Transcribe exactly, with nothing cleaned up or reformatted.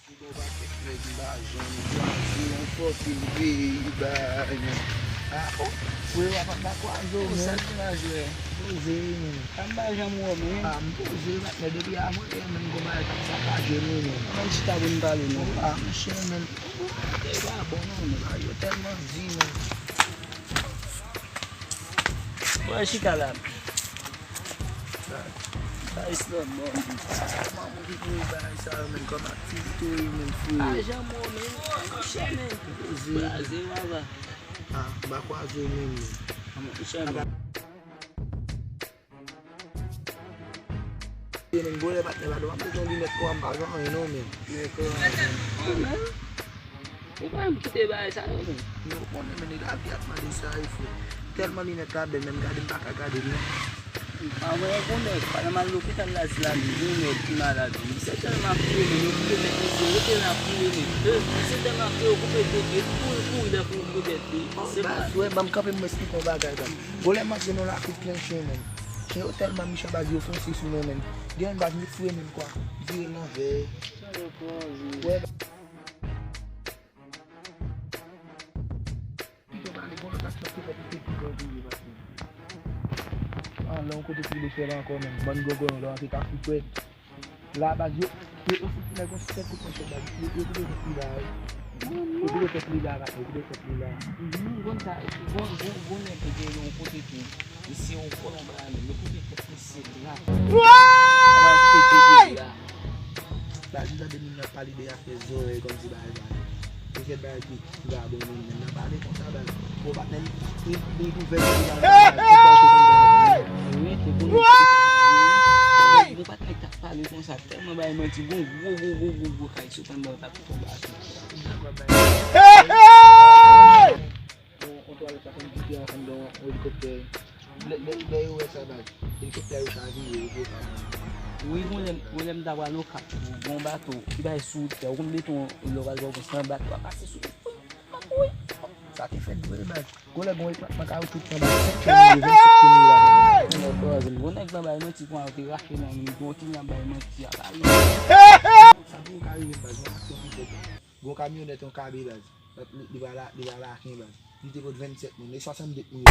Gon pakèt nèg m pa janm kwaze, yon fòtil peyi bay. Ah, oh, frè, w ap pa kwaze w, men. Sa k gen la jwè? Poze, men. Sa m pa janm wè w, men. Ah, m poze, patnè, depi avanyè, men, gon bagay k ap sakaje m, men. Ann chita pou n pale, non. Ah, monchè, men. Bagay pa bon, non, men. Bagay yo tèlman di, men. Wè, chita la. Sa, sa e slòt bò. Kòman moun ki pou bagay sa yo menm kòm aktivite w ye menm frè? Pa janm wè w menm, monchè menm. Poze. Kraze w ava. Ah, m pa kwaze w menm non. Monchè menm. Ye menm, gwo lè patnè pa dwe, m ap bezwen linèt kwa m pa gen anyen non menm. Nèg kwa menm. Ou pa janm kite bagay sa yo menm. Men ou konnen men nèg lavi ap mande sa wi frè. Tèlman linèt la bèl menm gade m pa ka gade l non. A mwen yon bon nèg, pandan m al lopital la di la menm, yon nèg ki malad menm. Misye tèlman ap kriye menm, yo koupe tèt misye, rete la ap kriye menm. E, misye tèlman ap kriye, yo koupe tèt li, epi kouri, kouri lè kouri koupe tèt li. Se pa vre, ban m kanpe m esplike yon bagay baz. Bon lè m antre nan lakou plen chen menm. Chen yo tèlman mechan baz yo fonse sou mwen menm. Gen youn baz m foure menm kwa. Vire l anvè. Wè. Pito pale, gon lòt aksyon ki fèt ki te pi bon pou li, patnè. Ah, lè yon kote ki vle fè la ankò, menm. Bann gogo yo, lè w antre ka fout frèt. La, baz, yo, yo, yo fout nèg yon sèt kout manchèt, baz. Yo, yo koupe tèt li la, wi. Yo koupe tèt li la, patnè, yo koupe tèt li la. Mhm, gon sa, gon, gon, gon nèg ki te yon kote tou. Misye yon kolon bagay, men yo koupe tèt misye la. Woy! Koupe tèt li la. Baz, m tande moun nan pale de afè zòrèy kòmsi bagay sa. Pakèt bagay ki, ki pa bon menm, menm nan pale konsa, baz. Bon, patnè m, li, li ouvè li la. Wi, se pou nou. Woy! Bon, patnè k t ap pale konsa, tèlman bay manti, gon gwo, gwo, gwo, gwo, gwo kay sot anndan, t ap tonbe atè. Hey, hey! Yon, yon twalèt ka fè m kite ansanm de yon elikoptè. Lè, lè, lè yo wè sa, baz, elikoptè yo chavire, yo voye pa mwen. Wi, gon lè, gon lè m ta pral Okap, gon bato ki bay sou tè, ou konn beton, lè w pral bò konsa, bato a pase sou li. Wi, sa te fèt vre, baz. Gon lè gon eklatman kawoutchou ki anba sèt pye mouye, vennsèt pye mouye la. Gon nèg la bay manti pou al te rache nan men, gon ti nèg bay manti a pale. Sa tou ka rive, baz, yon aksyon ki fèt. Gon kamyonèt, yon kabe, baz. Li, li pral la, li pral Aken, baz. Li te pot vennsèt moun, e swasanndèt moun.